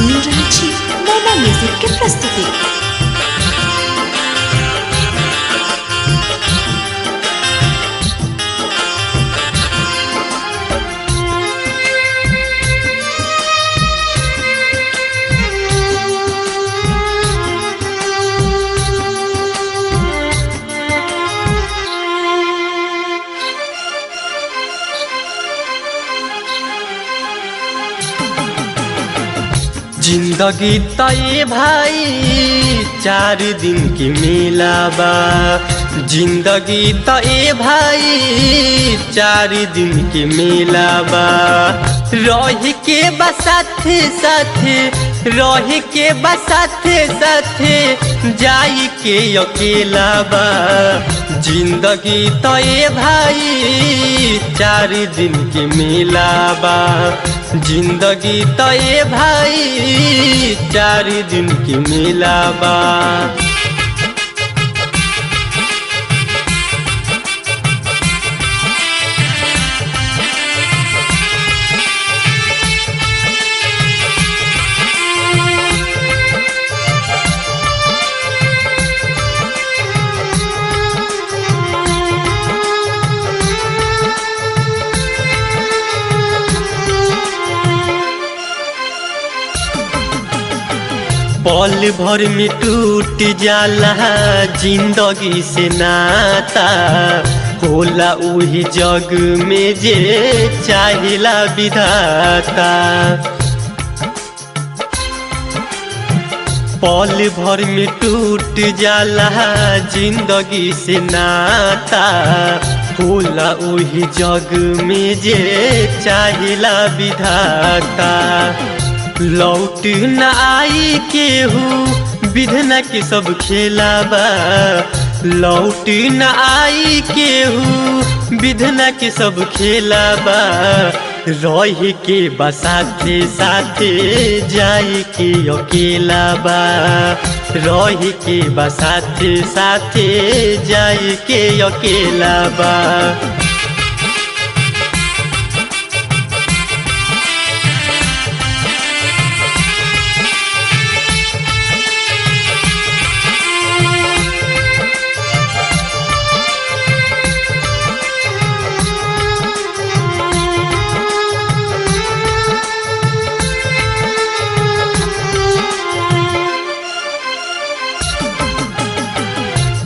सुनि रहल छी नैना म्यूजिक के प्रस्तुति। जिंदगी तय भाई चार दिन की मिलाबा। जिंदगी तय भाई चार दिन की मिलाबा। रही के बसाथे साथे, रही के बसाथे साथे, जाई के अकेला बा। जिंदगी तय भाई चार दिन की मिलाबा। जिंदगी तय भाई चार दिन की मिलाबा। पल भर में टूट जाला जिंदगी से नाता। होला उही जग में जे चाहिला विधाता। पल भर में टूट जाला जिंदगी से नाता। होला उही जग में जे चाहिला विधाता। लौट न आई केहू विधना के सब खेलाबा। लौट न आई केहू विधना के सब खेलाबा। रही के बसाथे साथे जाई के अकेला बा। रही के बसाथे साथे जाई के अकेला बा।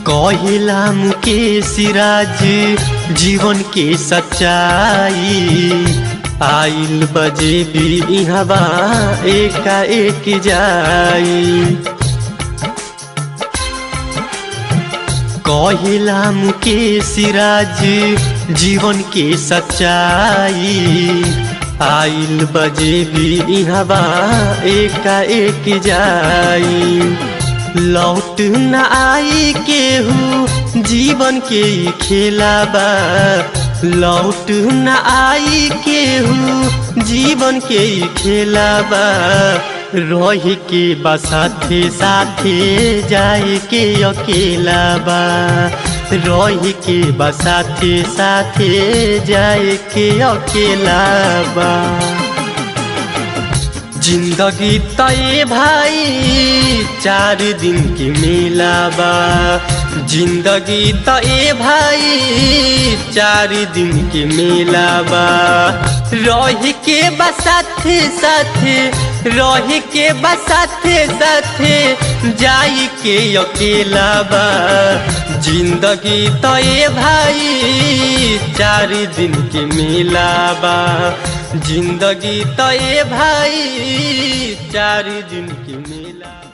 कहिला मुकेश राज जीवन के सच्चाई। आइल बजे भी इहवा एका एक जाई। कहिला मुकेश राज जीवन के सच्चाई। आइल बजे भी इहवा एका एक जाई। लौट न आई केहू जीवन के खेलाबा। लौट न आई केहू जीवन के खेलाबा। रही के बसाथे साथे जाई के अकेला बा। रही के बसाथे साथे जाई के अकेला बा। जिंदगी तय भाई चार दिन की मिलाबा। जिंदगी तय भाई चार दिन की मिलाबा। रही के बसाथे साथे, रही के बसाथे साथे, जाई के अकेला बा। जिंदगी तय भाई चार दिन की मिलाबा। जिंदगी तय भाई चार दिन की मिला।